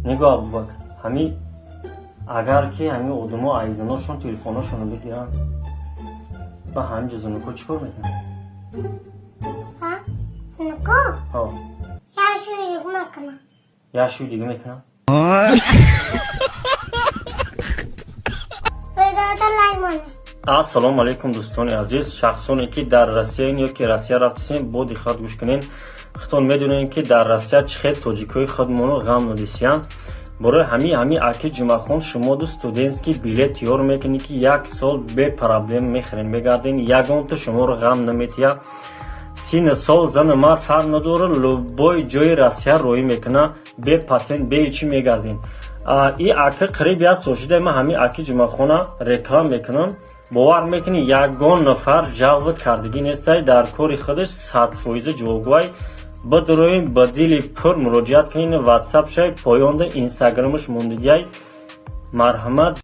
Нигоҳ, Абубакр, ҳами агар ки ҳами одамо айзаношон телефоношонро бигиранд, ба ҳамин ҷо зунуко чӣ кор мекунанд? Ҳа? Зунуко? Ҳо. Як шӯи дига мекунам. Як шӯи дига мекунанд. Видеода лайк монед. Ассалому алайкум, дӯстони азиз, шахсоне ки дар Россияен ё ки Россия рафтисен, бо диққат гӯш кунед. Худтон медонед, ки дар Россия чӣ хел тоҷикҳои худмоно ғам надисиянд. Барои ҳами аки Ҷумъахон шумо ду студентский билет тиёр мекунед, ки як сол бе проблем мехӯрен, мегарден, ягонта шуморо ғам наметиҳад. Сину сол, зану мард фарқ надорад, любой ҷои Россия роҳӣ мекунад, бе патент, бе чӣ мегардем. И ака қариб як сол шуда ман ҳамин аки Ҷумъахона реклам мекунам. Бовар мекунӣ, ягон нафар жалба кардагӣ нестай. Дар кори худаш 100% ҷавобгӯай. Бидуроем, ба дили пур муроҷиат кунед. Ватсап шай поёнда, инстаграмаш мондагиай. Марҳамат.